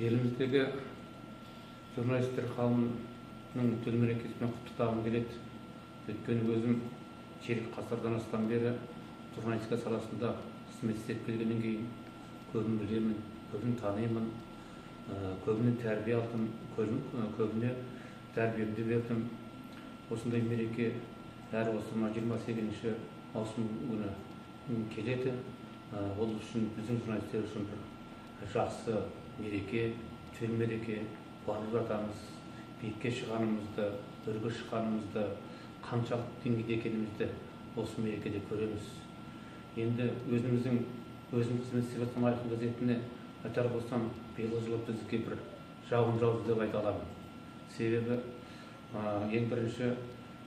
Еліміздегі журналистер қауымының төл мерекесімен құттықтағым келеді. Өйткені өзім ширек ғасырдан астам бері журналистика саласында қызмет істеп келгеннен кейін көбін білемін, көбін танимын, көбіне тәрбие алдым, көбіне тәрбиемді бердім. Осындай мереке әр осы 28 маусым күні келеді. Ол үшін біздің журналистер үшін бір жақсы мереке, төл мереке. Қуанып жатамыз, биікке шығанымызды, өрге шыққанымызды, қаншалықты деңгейде екенімізді осы мерекеде көреміз. Енді өзім қызмет істеп жатқан Айқын газетіне айтар болсам, биылғы жылы бізге бір жауын жауды деп айта аламын. Себебі ең бірінші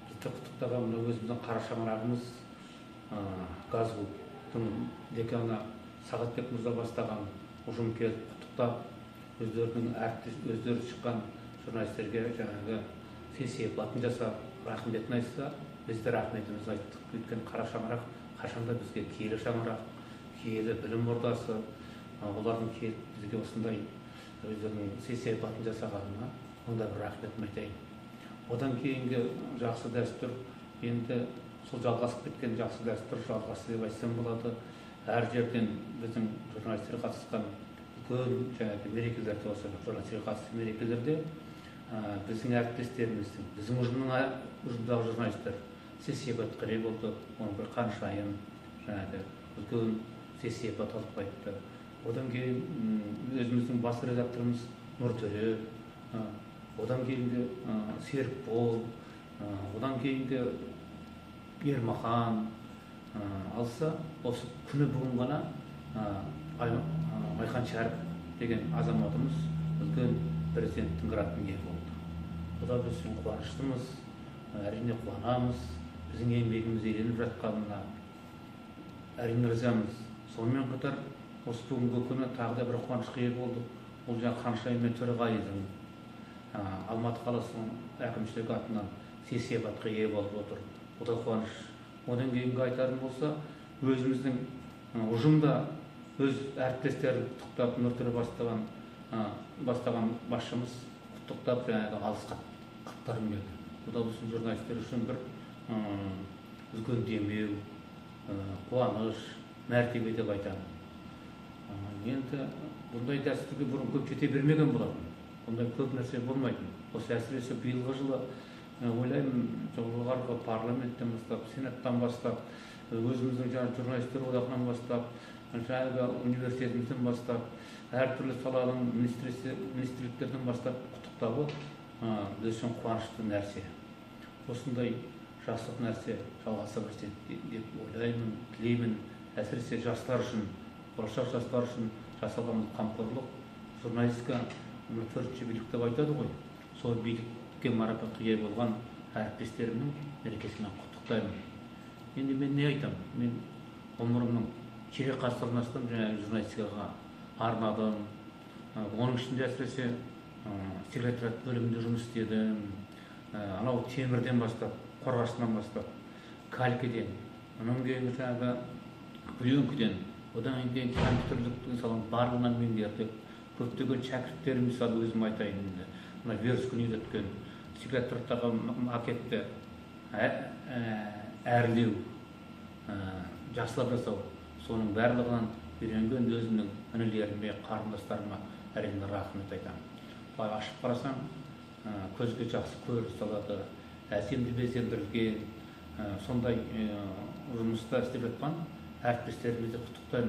бізді құттықтаған мына өзіміздің қара шаңырағымыз ГАЗГУ-тың деканы Сағатбек мырза бастаған ұжым келіп құттықтап, өздері шыққан журналистерге жаңағы сый-сияпатын жасап, рахметін айтса, біз де рахметімізді айттық. Өйткені қара шаңырақ қашанда бізге киелі шаңырақ, киелі білім ордасы. Олардың келіп бізге осындай өздерінің сый-сияпатын жасағанына онда бір рахметін айтайын. Одан кейінгі жақсы дәстүр, енді сол жалғасып кеткен жақсы дәстүр жалғасы деп айтсам болады. Әр жерден біздің журналистер қатысқан үлкен жаңағы мерекелерде, осы журналистерге қатысты мерекелерде біздің әріптестеріміздің, біздің ұжымдағы журналистер сый-сияпатқа ие болды. Оның бір Қаншайым жаңағы үлкен сый-сияпат алып қайтты. Одан кейін өзіміздің бас редакторымыз Нұртөре, одан кейінгі Серікбол, одан кейінгі Ермахан алса, осы күні бүгін ғана Айхан Шәріп деген азаматымыз үлкен президенттің грантына ие болды. Бұда біз үшін қуаныштымыз, әрине қуанамыз, біздің еңбегіміз еленіп жатқанына әрине ризамыз. Сонымен қатар осы бүгінгі күні тағы да бір қуанышқа ие болдық. Ол жаңа Қаншайым мен Төреғалидың Алматы қаласының әкімшілігі атынан сый-сияпатқа ие болып отыр. Бұл да қуаныш. Одан кейінгі айтарым болса, өзіміздің ұжымда өз әріптестерін құттықтап, Нұртөре бастаған басшымыз құттықтап жаңағы алғыс хаттарын берді. Бұл да біздің журналистер үшін бір үлкен демеу, қуаныш, мәртебе деп айтамын. Енді бұндай дәстүрге бұрын көп жете бермеген болатын. Бұндай көп нәрсе болмайтын. Осы әсіресе биылғы жылы ойлаймын, жоғарғы парламенттен бастап, сенаттан бастап, өзіміздің жаңа журналистер одағынан бастап, жаңағы университетімізден бастап, әртүрлі саланың министрліктерден бастап құттықтауы біз үшін қуанышты нәрсе. Осындай жақсылық нәрсе жалғаса берсе деп ойлаймын, тілеймін. Әсіресе жастар үшін, болашақ жастар үшін жасалған қамқорлық, журналистика төртінші билік деп айтады ғой. Сол билікке марапатқа ие болған әріптестерімнің мерекесімен құттықтаймын. Енді мен не айтамын? Мен ғұмырымның ширек ғасырдан астам жаңағы журналистикаға арнадым. Оның ішінде әсіресе секретариат бөлімінде жұмыс істедім. Анау темірден бастап, қорғасынан бастап, калькіден, онан кейін жаңағы пленкіден, одан кейін компьютерлік саланың барлығынан меңгердік. Көптеген шәкірттерім, мысалы өзім айтайын енді, мына верскіні үйреткен, секретариаттағы макетті әрлеу, жақсылап жасау, соның барлығынан үйренген өзімнің інілеріме, қарындастарыма әрине рахмет айтамын. Былай ашып қарасаң, көзге жақсы көрініс салады, әсемді безендірілген, сондай жұмыста істеп жатқан әріптестерімізді құттықтаймын.